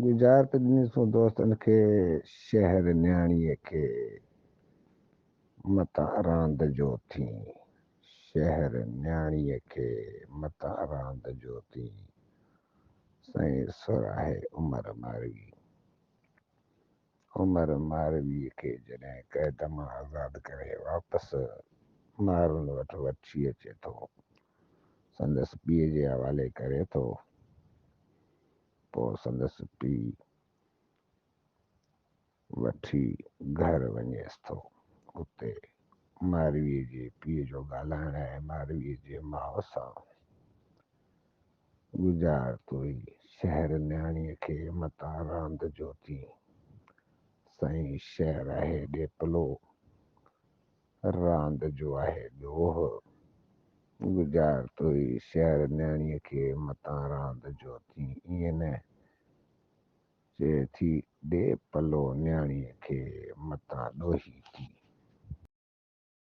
ڳجهارت ڏنيسون دوستن کي، شهر نياڻيء کي متان راند جو ٿين، شهر نياڻيء کي متان راند جو ٿين، سائين سر آهي عمر ماروي. عمر مارويء کي جڏهن قيد مان آزاد ڪري واپس مارن وٽ وٺي اچي ٿو، سندس پيء جي حوالي ڪري ٿو، پوء سندس پيء وٺي گهر وڃيس ٿو. اتي مارويء جي پيء جو ڳالهائڻ آهي مارويء جي ماء سان. گذار توئي شهر نياڻيء کي متان راند جو ٿين. سائين شهر آهي ڏيپلو، راند جو آهي ڏوهه. گذار توئي شهر نياڻيء کي متان راند جو ٿين. ائين نه چئي ٿي ڏي پلو نياڻيء کي متان ڏوهي ٿين.